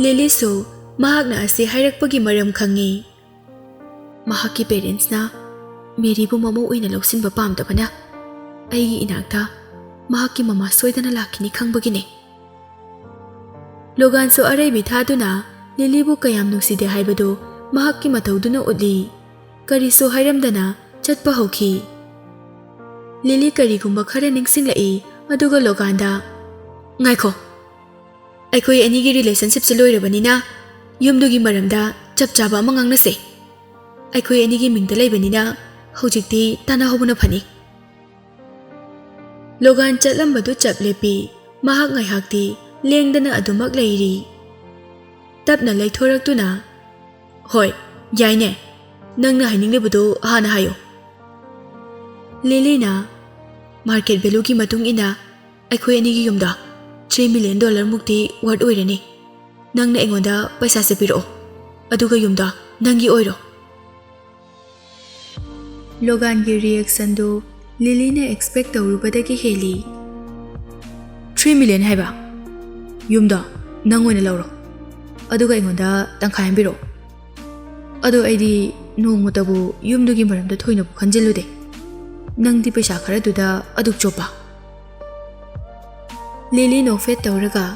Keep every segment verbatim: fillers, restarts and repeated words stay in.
ꯂꯤꯂꯤꯁꯨ ꯃꯍꯥꯛꯅ ꯑꯁꯤ ꯍꯥꯏꯔꯛꯄꯒꯤ ꯃꯔꯝ ꯈꯪꯉꯤ꯫ ꯃꯍꯥꯛꯀꯤ ꯄꯦꯔꯦꯟꯁꯅ ꯃꯦꯔꯤꯕꯨ ꯃꯃꯧ ꯑꯣꯏꯅ ꯂꯧꯁꯤꯟꯕ ꯄꯥꯝꯗꯕꯅ ꯑꯩꯒꯤ ꯏꯅꯥꯛꯇ ꯃꯍꯥꯛꯀꯤ ꯃꯃꯥ ꯁꯣꯏꯗꯅ ꯂꯥꯛꯈꯤꯅꯤ ꯈꯪꯕꯒꯤꯅꯤ꯫ ꯂꯣꯒꯥꯟꯁꯨ ꯑꯔꯩꯕꯤ ꯊꯥꯗꯨꯅ ꯂꯤꯂꯤꯕꯨ ꯀꯌꯥꯝ ꯅꯨꯡꯁꯤꯗꯦ ꯍꯥꯏꯕꯗꯨ ꯃꯍꯥꯛꯀꯤ ꯃꯇꯧꯗꯨꯅ ꯎꯠꯂꯤ꯫ ꯀꯔꯤꯁꯨ ꯍꯥꯏꯔꯝꯗꯅ ꯆꯠꯄ ꯍꯧꯈꯤ꯫ ꯂꯤꯂꯤ ꯀꯔꯤꯒꯨꯝꯕ ꯈꯔ ꯅꯤꯡꯁꯤꯡꯂꯛꯏ, ꯑꯗꯨꯒ ꯂꯣꯒꯥꯟꯗ, "ꯉꯥꯏꯈꯣ, ꯑꯩꯈꯣꯏ ꯑꯅꯤꯒꯤ ꯔꯤꯂꯦꯁꯟꯁꯤꯞꯁꯦ ꯂꯣꯏꯔꯕꯅꯤꯅ ꯌꯨꯝꯗꯨꯒꯤ ꯃꯔꯝꯗ ꯆꯞ ꯆꯥꯕ ꯑꯃ ꯉꯥꯡꯅꯁꯦ꯫ ꯑꯩꯈꯣꯏ ꯑꯅꯤꯒꯤ ꯃꯤꯡꯗ ꯂꯩꯕꯅꯤꯅ ꯍꯧꯖꯤꯛꯇꯤ ꯇꯥꯟꯅꯍꯧꯕꯅ ꯐꯅꯤ꯫" ꯂꯣꯒꯥꯟ ꯆꯠꯂꯝꯕꯗꯨ ꯆꯞ ꯂꯦꯞꯄꯤ꯫ ꯃꯍꯥꯛ ꯉꯥꯏꯍꯥꯛꯇꯤ ꯂꯦꯡꯗꯅ ꯑꯗꯨꯃꯛ ꯂꯩꯔꯤ꯫ ꯇꯞꯅ ꯂꯩꯊꯣꯔꯛꯇꯨꯅ, "ꯍꯣꯏ, ꯌꯥꯏꯅꯦ꯫ ꯅꯪꯅ ꯍꯥꯏꯅꯤꯡꯂꯤꯕꯗꯨ ꯍꯥꯟꯅ ꯍꯥꯏꯌꯨ꯫" ꯂꯤꯂꯤꯅ, "ꯃꯥꯔꯀꯦꯠ ꯚꯦꯂꯨꯒꯤ ꯃꯇꯨꯡ ꯏꯟꯅ ꯑꯩꯈꯣꯏ ꯑꯅꯤꯒꯤ ꯌꯨꯝꯗꯣ ꯊ꯭ꯔꯤ ꯃꯤꯂꯤꯌꯟ ꯗꯣꯂꯔ ꯃꯨꯛꯇꯤ ꯋꯔꯠ ꯑꯣꯏꯔꯅꯤ꯫ ꯅꯪꯅ ꯑꯩꯉꯣꯟꯗ ꯄꯩꯁꯥꯁꯦ ꯄꯤꯔꯛꯑꯣ, ꯑꯗꯨꯒ ꯌꯨꯝꯗꯣ ꯅꯪꯒꯤ ꯑꯣꯏꯔꯣ꯫" ꯂꯣꯒꯥꯟꯒꯤ ꯔꯤꯌꯦꯛꯁꯟꯗꯨ ꯂꯤꯂꯤꯅ ꯑꯦꯛꯁꯄꯦꯛ ꯇꯧꯔꯨꯕꯗꯒꯤ ꯍꯦꯜꯂꯤ꯫ "ꯊ꯭ꯔꯤ ꯃꯤꯂꯤꯌꯟ ꯍꯥꯏꯕ? ꯌꯨꯝꯗꯣ ꯅꯪ ꯑꯣꯏꯅ ꯂꯧꯔꯣ, ꯑꯗꯨꯒ ꯑꯩꯉꯣꯟꯗ ꯇꯪꯈꯥꯏ ꯑꯃ ꯄꯤꯔꯛꯑꯣ꯫ ꯑꯗꯣ ꯑꯩꯗꯤ ꯅꯣꯡꯃꯇꯕꯨ ꯌꯨꯝꯗꯨꯒꯤ ꯃꯔꯝꯗ ꯊꯣꯏꯅꯕꯨ ꯈꯟꯖꯤꯜꯂꯨꯗꯦ꯫ ꯅꯪꯗꯤ ꯄꯩꯁꯥ ꯈꯔꯗꯨꯗ ꯑꯗꯨꯛ ꯆꯣꯞꯄ?" ꯂꯤꯂꯤ ꯅꯣꯛꯐꯦꯠ ꯇꯧꯔꯒ,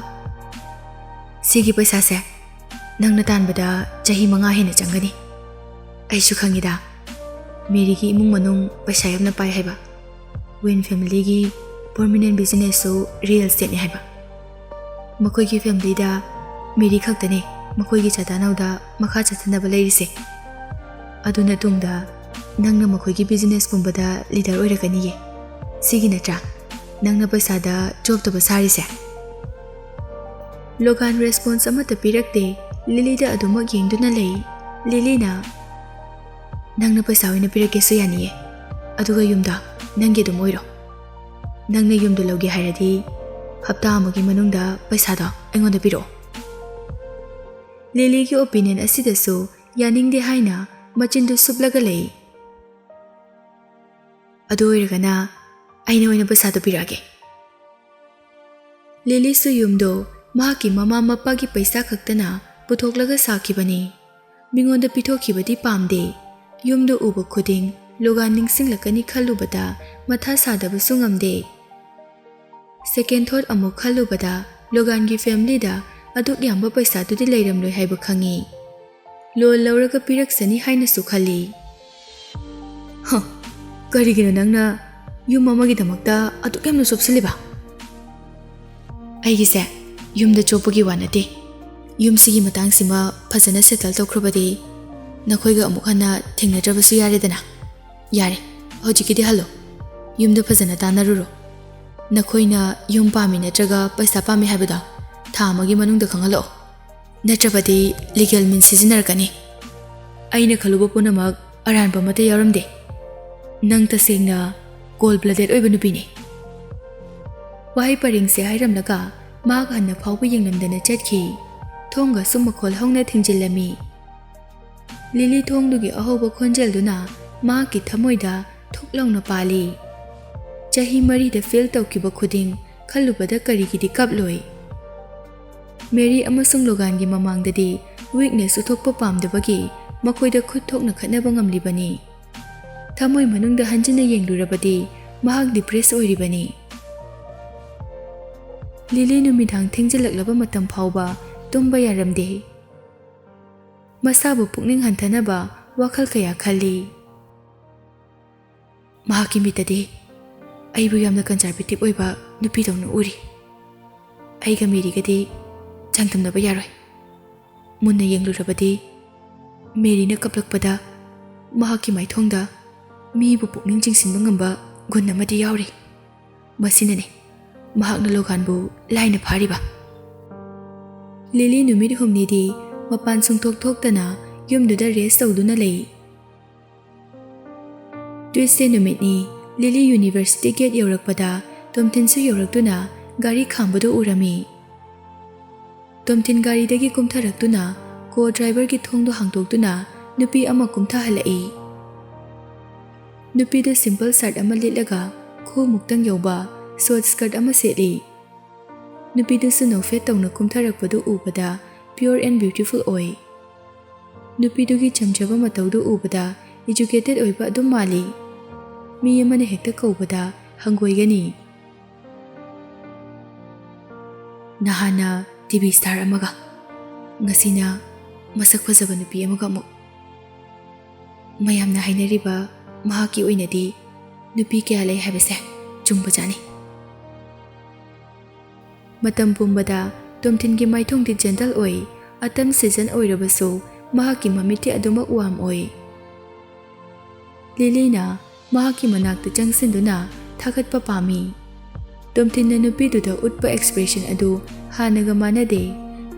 "ꯁꯤꯒꯤ ꯄꯩꯁꯥꯁꯦ ꯅꯪꯅ ꯇꯥꯟꯕꯗ ꯆꯍꯤ ꯃꯉꯥ ꯍꯦꯟꯅ ꯆꯪꯒꯅꯤ꯫ ꯑꯩꯁꯨ ꯈꯪꯉꯤꯗ, ꯃꯦꯔꯤꯒꯤ ꯏꯃꯨꯡ ꯃꯅꯨꯡ ꯄꯩꯁꯥ ꯌꯥꯝꯅ ꯄꯥꯏ ꯍꯥꯏꯕ꯫ ꯋꯦꯟ ꯐꯦꯃꯤꯂꯤꯒꯤ ꯄꯔꯃꯤꯅꯦꯟ ꯕꯤꯖꯤꯅꯦꯁꯁꯨ ꯔꯤꯌꯦꯜ ꯏꯁꯇꯦꯠꯅꯤ ꯍꯥꯏꯕ꯫ ꯃꯈꯣꯏꯒꯤ ꯐꯦꯃꯤꯂꯤꯗ ꯃꯦꯔꯤ ꯈꯛꯇꯅꯦ ꯃꯈꯣꯏꯒꯤ ꯆꯥꯗꯥꯅꯧꯗ ꯃꯈꯥ ꯆꯠꯊꯅꯕ ꯂꯩꯔꯤꯁꯦ꯫ ꯑꯗꯨꯅ ꯇꯨꯡꯗ ꯅꯪꯅ ꯃꯈꯣꯏꯒꯤ ꯕꯤꯖꯤꯅꯦꯁ ꯄꯨꯝꯕꯗ ꯂꯤꯗꯔ ꯑꯣꯏꯔꯛꯀꯅꯤꯌꯦ꯫ ꯁꯤꯒꯤ ꯅꯠꯇ꯭ꯔꯥ ꯅꯪꯅ ꯄꯩꯁꯥꯗ ꯆꯣꯞꯇꯕ ꯁꯥꯔꯤꯁꯦ?" ꯂꯣꯒꯥꯟ ꯔꯦꯁꯄꯣꯟꯁ ꯑꯃꯠꯇ ꯄꯤꯔꯛꯇꯦ꯫ ꯂꯤꯂꯤꯗ ꯑꯗꯨꯃꯛ ꯌꯦꯡꯗꯨꯅ ꯂꯩ꯫ ꯂꯤꯂꯤꯅ, "ꯅꯪꯅ ꯄꯩꯁꯥ ꯑꯣꯏꯅ ꯄꯤꯔꯛꯀꯦꯁꯨ ꯌꯥꯅꯤꯌꯦ, ꯑꯗꯨꯒ ꯌꯨꯝꯗꯣ ꯅꯪꯒꯤ ꯑꯗꯨꯝ ꯑꯣꯏꯔꯣ꯫ ꯅꯪꯅ ꯌꯨꯝꯗꯣ ꯂꯧꯒꯦ ꯍꯥꯏꯔꯗꯤ ꯍꯞꯇꯥ ꯑꯃꯒꯤ ꯃꯅꯨꯡꯗ ꯄꯩꯁꯥꯗꯣ ꯑꯩꯉꯣꯟꯗ ꯄꯤꯔꯛꯑꯣ꯫" ꯂꯤꯂꯤꯒꯤ ꯑꯣꯄꯤꯅꯤꯌꯟ ꯑꯁꯤꯗꯁꯨ ꯌꯥꯅꯤꯡꯗꯦ ꯍꯥꯏꯅ ꯃꯆꯤꯟꯗꯨ ꯁꯨꯞꯂꯒ ꯂꯩ꯫ "ꯑꯗꯨ ꯑꯣꯏꯔꯒꯅ ꯑꯩꯅ ꯑꯣꯏꯅ ꯄꯩꯁꯥꯗꯣ ꯄꯤꯔꯛꯑꯒꯦ꯫" ꯂꯤꯂꯤꯁꯨ ꯌꯨꯝꯗꯣ ꯃꯍꯥꯛꯀꯤ ꯃꯃꯥ ꯃꯄꯥꯒꯤ ꯄꯩꯁꯥ ꯈꯛꯇꯅ ꯄꯨꯊꯣꯛꯂꯒ ꯁꯥꯈꯤꯕꯅꯤ꯫ ꯃꯤꯉꯣꯟꯗ ꯄꯤꯊꯣꯛꯈꯤꯕꯗꯤ ꯄꯥꯝꯗꯦ꯫ ꯌꯨꯝꯗ ꯎꯕ ꯈꯨꯗꯤꯡ ꯂꯣꯒꯥꯟ ꯅꯤꯡꯁꯤꯡꯂꯛꯀꯅꯤ ꯈꯜꯂꯨꯕꯗ ꯃꯊꯥ ꯁꯥꯗꯕꯁꯨ ꯉꯝꯗꯦ꯫ Second thought ꯑꯃꯨꯛ ꯈꯜꯂꯨꯕꯗ ꯂꯣꯒꯥꯟꯒꯤ familyꯗ ꯑꯗꯨꯛ ꯌꯥꯝꯕ ꯄꯩꯁꯥꯗꯨꯗꯤ ꯂꯩꯔꯝꯂꯣꯏ ꯍꯥꯏꯕ ꯈꯪꯉꯤ꯫ Loan ꯂꯧꯔꯒ ꯄꯤꯔꯛꯁꯅꯤ ꯍꯥꯏꯅꯁꯨ ꯈꯜꯂꯤ꯫ ꯍ, ꯀꯔꯤꯒꯤꯅꯣ ꯅꯪꯅ ꯌꯨꯝ ꯑꯃꯒꯤꯗꯃꯛꯇ ꯑꯗꯨꯛ ꯌꯥꯝꯅ ꯆꯣꯞꯁꯤꯜꯂꯤꯕ? ꯑꯩꯒꯤꯁꯦ ꯌꯨꯝꯗ ꯆꯣꯞꯄꯒꯤ ꯋꯥ ꯅꯠꯇꯦ꯫ ꯌꯨꯝꯁꯤꯒꯤ ꯃꯇꯥꯡꯁꯤꯃ ꯐꯖꯅ settle ꯇꯧꯈ꯭ꯔꯕꯗꯤ ꯅꯈꯣꯏꯒ ꯑꯃꯨꯛ ꯍꯟꯅ ꯊꯦꯡꯅꯗ꯭ꯔꯕꯁꯨ ꯌꯥꯔꯦꯗꯅ꯫ ꯌꯥꯔꯦ, ꯍꯧꯖꯤꯛꯀꯤꯗꯤ ꯍꯜꯂꯣ꯫ ꯌꯨꯝꯗ ꯐꯖꯅ ꯇꯥꯟꯅꯔꯨꯔꯣ꯫ ꯅꯈꯣꯏꯅ ꯌꯨꯝ ꯄꯥꯝꯃꯤ ꯅꯠꯇ꯭ꯔꯒ ꯄꯩꯁꯥ ꯄꯥꯝꯃꯤ ꯍꯥꯏꯕꯗꯣ ꯊꯥ ꯑꯃꯒꯤ ꯃꯅꯨꯡꯗ ꯈꯪꯍꯜꯂꯛꯑꯣ꯫ ꯅꯠꯇ꯭ꯔꯕꯗꯤ legal means ꯁꯤꯖꯤꯟꯅꯔꯛꯀꯅꯤ꯫ ꯑꯩꯅ ꯈꯜꯂꯨꯕ ꯄꯨꯝꯅꯃꯛ ꯑꯔꯥꯟꯕ ꯑꯃꯠꯇ ꯌꯥꯎꯔꯝꯗꯦ꯫ ꯅꯪ ꯇꯁꯦꯡꯅ cold blooded ꯑꯣꯏꯕ ꯅꯨꯄꯤꯅꯤ꯫ ꯋꯥꯍꯩ ꯄꯔꯦꯡꯁꯦ ꯍꯥꯏꯔꯝꯂꯒ ꯃꯍꯥꯛ ꯍꯟꯅ ꯐꯥꯎꯕ ꯌꯦꯡꯂꯝꯗꯅ ꯆꯠꯈꯤ꯫ ꯊꯣꯡꯒꯁꯨ ꯃꯈꯣꯜ ꯍꯧꯅ ꯊꯤꯡꯖꯤꯜꯂꯝꯃꯤ꯫ ꯂꯤꯂꯤ ꯊꯣꯡꯗꯨꯒꯤ ꯑꯍꯧꯕ ꯈꯣꯟꯖꯦꯜꯗꯨꯅ ꯃꯍꯥꯛꯀꯤ ꯊꯃꯣꯏꯗ ꯊꯨꯛ ꯂꯥꯎꯅ ꯄꯥꯜꯂꯤ꯫ ꯆꯍꯤ ꯃꯔꯤꯗ fail ꯇꯧꯈꯤꯕ ꯈꯨꯗꯤꯡ ꯈꯜꯂꯨꯕꯗ ꯀꯔꯤꯒꯤꯗꯤ ꯀꯞꯂꯣꯏ? ꯃꯦꯔꯤ ꯑꯃꯁꯨꯡ ꯂꯣꯒꯥꯟꯒꯤ ꯃꯃꯥꯡꯗꯗꯤ weakness ꯎꯠꯊꯣꯛꯄ ꯄꯥꯝꯗꯕꯒꯤ ꯃꯈꯣꯏꯗ ꯈꯨꯠ ꯊꯣꯛꯅ ꯈꯠꯅꯕ ꯉꯝꯂꯤꯕꯅꯤ꯫ ꯊꯃꯣꯏ ꯃꯅꯨꯡꯗ ꯍꯟꯖꯤꯟꯅ ꯌꯦꯡꯂꯨꯔꯕꯗꯤ ꯃꯍꯥꯛ depress ꯑꯣꯏꯔꯤꯕꯅꯤ꯫ ꯂꯤꯂꯤ ꯅꯨꯃꯤꯗꯥꯡ ꯊꯦꯡꯖꯤꯜꯂꯛꯂꯕ ꯃꯇꯝ ꯐꯥꯎꯕ ꯇꯨꯝꯕ ꯌꯥꯔꯝꯗꯦ꯫ ꯃꯁꯥꯕꯨ ꯄꯨꯛꯅꯤꯡ ꯍꯟꯊꯅꯕ ꯋꯥꯈꯜ ꯀꯌꯥ ꯈꯜꯂꯤ꯫ ꯃꯍꯥꯛꯀꯤ ꯃꯤꯠꯇꯗꯤ ꯑꯩꯕꯨ ꯌꯥꯝꯅ conservative ꯑꯣꯏꯕ ꯅꯨꯄꯤꯗꯧꯅ ꯎꯔꯤ꯫ ꯑꯩꯒ ꯃꯦꯔꯤꯒꯗꯤ ꯆꯥꯡꯗꯝꯅꯕ ꯌꯥꯔꯣꯏ꯫ ꯃꯨꯟꯅ ꯌꯦꯡꯂꯨꯔꯕꯗꯤ ꯃꯦꯔꯤꯅ ꯀꯞꯂꯛꯄꯗ ꯃꯍꯥꯛꯀꯤ ꯃꯥꯏꯊꯣꯡꯗ ꯃꯤꯕꯨ ꯄꯨꯛꯅꯤꯡ ꯆꯤꯡꯁꯤꯟꯕ ꯉꯝꯕ ꯒꯨꯟ ꯑꯃꯗꯤ ꯌꯥꯎꯔꯤ꯫ ꯃꯁꯤꯅꯅꯤ ꯃꯍꯥꯛꯅ ꯂꯣꯒꯥꯟꯕꯨ ꯂꯥꯏꯅ ꯐꯥꯔꯤꯕ꯫ ꯂꯤꯂꯤ ꯅꯨꯃꯤꯠ ꯍꯨꯝꯅꯤꯗꯤ ꯃꯄꯥꯟ ꯁꯨꯡꯊꯣꯛ ꯊꯣꯛꯇꯅ ꯌꯨꯝꯗꯨꯗ rest ꯇꯧꯗꯨꯅ ꯂꯩ꯫ Tuesday ꯅꯨꯃꯤꯠꯅꯤ꯫ ꯂꯤꯂꯤ university gate ꯌꯧꯔꯛꯄꯗ ꯇꯣꯝꯊꯤꯟꯁꯨ ꯌꯧꯔꯛꯇꯨꯅ ꯒꯥꯔꯤ ꯈꯥꯝꯕꯗꯨ ꯎꯔꯝꯃꯤ꯫ ꯇꯣꯝꯊꯤꯟ ꯒꯥꯔꯤꯗꯒꯤ ꯀꯨꯝꯊꯔꯛꯇꯨꯅ co-driverꯒꯤ ꯊꯣꯡꯗꯨ ꯍꯥꯡꯗꯣꯛꯇꯨꯅ ꯅꯨꯄꯤ ꯑꯃ ꯀꯨꯝꯊꯍꯜꯂꯛꯏ꯫ ꯅꯨꯄꯤꯗꯨ simple shirt ꯑꯃ ꯂꯤꯠꯂꯒ ꯈꯨꯎ ꯃꯨꯛꯇꯪ ꯌꯧꯕ short skirt ꯑꯃ ꯁꯦꯠꯂꯤ꯫ ꯅꯨꯄꯤꯗꯨꯁꯨ ꯅꯧꯐꯦꯠ ꯇꯧꯅ ꯀꯨꯝꯊꯔꯛꯄꯗꯨ ꯎꯕꯗ pure and beautiful ꯑꯣꯏ꯫ ꯅꯨꯄꯤꯗꯨꯒꯤ ꯆꯝꯖꯕ ꯃꯇꯧꯗꯨ ꯎꯕꯗ educated ꯑꯣꯏꯕ ꯑꯗꯨꯝ ꯃꯥꯜꯂꯤ꯫ ꯃꯤ ꯑꯃꯅ ꯍꯦꯛꯇ ꯀꯧꯕꯗ ꯍꯪꯒꯣꯏꯒꯅꯤ꯫ ꯅꯍꯥꯟꯅ ꯇꯤ ꯚꯤ star ꯑꯃꯒ, ꯉꯁꯤꯅ ꯃꯁꯛ ꯐꯖꯕ ꯅꯨꯄꯤ ꯑꯃꯒ ꯑꯃꯨꯛ꯫ ꯃꯌꯥꯝꯅ ꯍꯥꯏꯅꯔꯤꯕ ꯃꯍꯥꯛꯀꯤ ꯑꯣꯏꯅꯗꯤ ꯅꯨꯄꯤ ꯀꯌꯥ ꯂꯩ ꯍꯥꯏꯕꯁꯦ ꯆꯨꯝꯕꯖꯥꯠꯅꯤ꯫ ꯃꯇꯝ ꯄꯨꯝꯕꯗ ꯇꯣꯝꯊꯤꯟꯒꯤ ꯃꯥꯏꯊꯣꯡꯗꯤ gentle ꯑꯣꯏ, ꯑꯇꯝ season ꯑꯣꯏꯔꯕꯁꯨ ꯃꯍꯥꯛꯀꯤ ꯃꯃꯤꯠꯇꯤ ꯑꯗꯨꯃꯛ warm ꯑꯣꯏ꯫ ꯂꯤꯂꯤꯅ ꯃꯍꯥꯛꯀꯤ ꯃꯅꯥꯛꯇ ꯆꯪꯁꯤꯟꯗꯨꯅ ꯊꯥꯒꯠꯄ ꯄꯥꯝꯃꯤ꯫ ꯇꯣꯝꯊꯤꯟꯅ ꯅꯨꯄꯤꯗꯨꯗ ꯎꯠꯄ expression ꯑꯗꯨ ꯍꯥꯟꯅꯒ ꯃꯥꯟꯅꯗꯦ꯫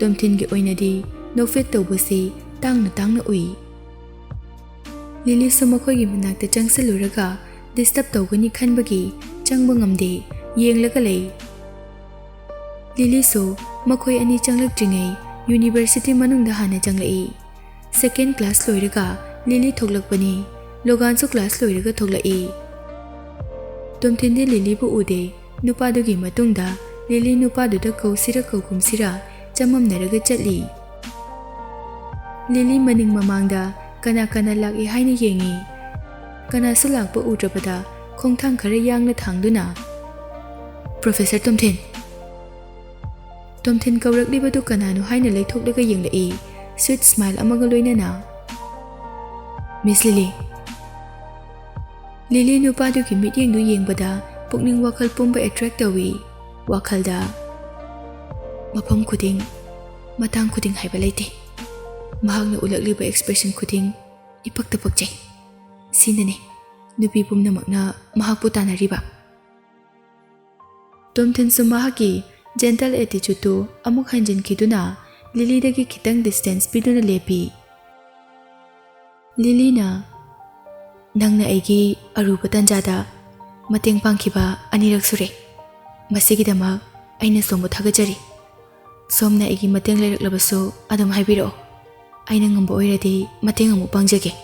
ꯇꯣꯝꯊꯤꯟꯒꯤ ꯑꯣꯏꯅꯗꯤ ꯅꯣꯛꯐꯦꯠ ꯇꯧꯕꯁꯤ ꯇꯥꯡꯅ ꯇꯥꯡꯅ ꯎꯏ꯫ ꯂꯤꯂꯤꯁꯨ ꯃꯈꯣꯏꯒꯤ ꯃꯅꯥꯛꯇ ꯆꯪꯁꯤꯜꯂꯨꯔꯒ disturb ꯇꯧꯒꯅꯤ ꯈꯟꯕꯒꯤ ꯆꯪꯕ ꯉꯝꯗꯦ, ꯌꯦꯡꯂꯒ ꯂꯩ꯫ ꯂꯤꯂꯤꯁꯨ ꯃꯈꯣꯏ ꯑꯅꯤ ꯆꯪꯂꯛꯇ꯭ꯔꯤꯉꯩ university ꯃꯅꯨꯡꯗ ꯍꯥꯟꯅ ꯆꯪꯂꯛꯏ꯫ Second class ꯂꯣꯏꯔꯒ ꯂꯤꯂꯤ ꯊꯣꯛꯂꯛꯄꯅꯤ꯫ ꯂꯣꯒꯥꯟꯁꯨ class ꯂꯣꯏꯔꯒ ꯊꯣꯛꯂꯛꯏ꯫ ꯇꯣꯝꯊꯤꯟꯗꯤ ꯂꯤꯂꯤꯕꯨ ꯎꯗꯦ꯫ ꯅꯨꯄꯥꯗꯨꯒꯤ ꯃꯇꯨꯡꯗ ꯂꯤꯂꯤ ꯅꯨꯄꯥꯗꯨꯗ ꯀꯧꯁꯤꯔ ꯀꯧꯒꯨꯝꯁꯤꯔ ꯆꯃꯝꯅꯔꯒ ꯆꯠꯂꯤ꯫ ꯂꯤꯂꯤ ꯃꯅꯤꯡ ꯃꯃꯥꯡꯗ ꯀꯅꯥ ꯀꯅꯥ ꯂꯥꯛꯏ ꯍꯥꯏꯅ ꯌꯦꯡꯉꯤ꯫ ꯀꯅꯥꯁꯨ ꯂꯥꯛꯄ ꯎꯗ꯭ꯔꯕꯗ ꯈꯣꯡꯊꯥꯡ ꯈꯔ ꯌꯥꯡꯅ ꯊꯥꯡꯗꯨꯅ, "Professor ꯇꯣꯝꯊꯤꯟ!" ꯇꯣꯝꯊꯤꯟ ꯀꯧꯔꯛꯂꯤꯕꯗꯨ ꯀꯅꯥꯅꯣ ꯍꯥꯏꯅ ꯂꯩꯊꯣꯛꯂꯒ ꯌꯦꯡꯂꯛꯏ, sweet smile ꯑꯃꯒ ꯂꯣꯏꯅꯅ꯫ "Miss ꯂꯤꯂꯤ!" ꯂꯤꯂꯤ ꯅꯨꯄꯥꯗꯨꯒꯤ ꯃꯤꯠꯌꯦꯡꯗꯨ ꯌꯦꯡꯕꯗ ꯄꯨꯛꯅꯤꯡ ꯋꯥꯈꯜ ꯄꯨꯝꯕ attract ꯇꯧꯏ꯫ ꯋꯥꯈꯜꯗ, "ꯃꯐꯝ ꯈꯨꯗꯤꯡ, ꯃꯇꯥꯡ ꯈꯨꯗꯤꯡ ꯍꯥꯏꯕ ꯂꯩꯇꯦ꯫ ꯃꯍꯥꯛꯅ ꯎꯠꯂꯛꯂꯤꯕ expression ꯈꯨꯗꯤꯡ ꯏꯄꯛꯇ ꯄꯛꯆꯩ꯫ ꯁꯤꯅꯅꯤ ꯅꯨꯄꯤ ꯄꯨꯝꯅꯃꯛꯅ ꯃꯍꯥꯛꯄꯨ ꯇꯥꯟꯅꯔꯤꯕ꯫" ꯇꯣꯝꯊꯤꯟꯁꯨ ꯃꯍꯥꯛꯀꯤ gentle attitude ꯇꯨ ꯑꯃꯨꯛ ꯍꯟꯖꯤꯟꯈꯤꯗꯨꯅ ꯂꯤꯂꯤꯗꯒꯤ ꯈꯤꯇꯪ distance ꯄꯤꯗꯨꯅ ꯂꯦꯞꯄꯤ꯫ ꯂꯤꯂꯤꯅ, "ꯅꯪꯅ ꯑꯩꯒꯤ ꯑꯔꯨꯕ ꯇꯥꯟꯖꯥꯗ ꯃꯇꯦꯡ ꯄꯥꯡꯈꯤꯕ ꯑꯅꯤꯔꯛ ꯁꯨꯔꯦ꯫ ꯃꯁꯤꯒꯤꯗꯃꯛ ꯑꯩꯅ ꯁꯣꯝꯕꯨ ꯊꯥꯒꯠꯆꯔꯤ꯫ ꯁꯣꯝꯅ ꯑꯩꯒꯤ ꯃꯇꯦꯡ ꯂꯩꯔꯛꯂꯕꯁꯨ ꯑꯗꯨꯝ ꯍꯥꯏꯕꯤꯔꯛꯑꯣ꯫ ꯑꯩꯅ ꯉꯝꯕ ꯑꯣꯏꯔꯗꯤ ꯃꯇꯦꯡ ꯑꯃꯨꯛ ꯄꯥꯡꯖꯒꯦ꯫"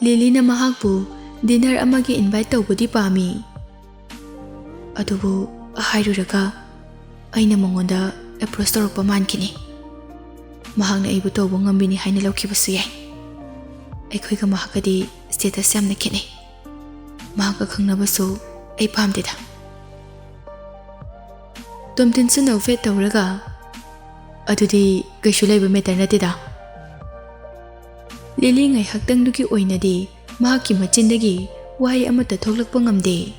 ꯂꯤꯂꯤꯅ ꯃꯍꯥꯛꯄꯨ dinner ꯑꯃꯒꯤ invite ꯇꯧꯕꯗꯤ ꯄꯥꯝꯃꯤ, ꯑꯗꯨꯕꯨ ꯍꯥꯏꯔꯨꯔꯒ ꯑꯩꯅ ꯃꯉꯣꯟꯗ ꯑꯦꯄ꯭ꯔꯣꯁ ꯇꯧꯔꯛꯄ ꯃꯥꯟꯈꯤꯅꯤ꯫ ꯃꯍꯥꯛꯅ ꯑꯩꯕꯨ ꯇꯧꯕ ꯉꯝꯕꯤꯅꯤ ꯍꯥꯏꯅ ꯂꯧꯈꯤꯕꯁꯨ ꯌꯥꯏ꯫ ꯑꯩꯈꯣꯏꯒ ꯃꯍꯥꯛꯀꯗꯤ ꯁ꯭ꯇꯦꯇꯁ ꯌꯥꯝꯅ ꯈꯦꯠꯅꯩ꯫ ꯃꯍꯥꯛꯀ ꯈꯪꯅꯕꯁꯨ ꯑꯩ ꯄꯥꯝꯗꯦꯗ꯫ ꯇꯣꯝꯊꯤꯟꯁꯨ ꯅꯣꯛꯐꯦꯠ ꯇꯧꯔꯒ, "ꯑꯗꯨꯗꯤ ꯀꯩꯁꯨ ꯂꯩꯕ ꯃꯦꯇꯔ ꯅꯠꯇꯦꯗ"꯫ ꯂꯤꯂꯤ ꯉꯥꯏꯍꯥꯛꯇꯪꯗꯨꯒꯤ ꯑꯣꯏꯅꯗꯤ ꯃꯍꯥꯛꯀꯤ ꯃꯆꯤꯟꯗꯒꯤ ꯋꯥꯍꯩ ꯑꯃꯠꯇ ꯊꯣꯛꯂꯛꯄ ꯉꯝꯗꯦ꯫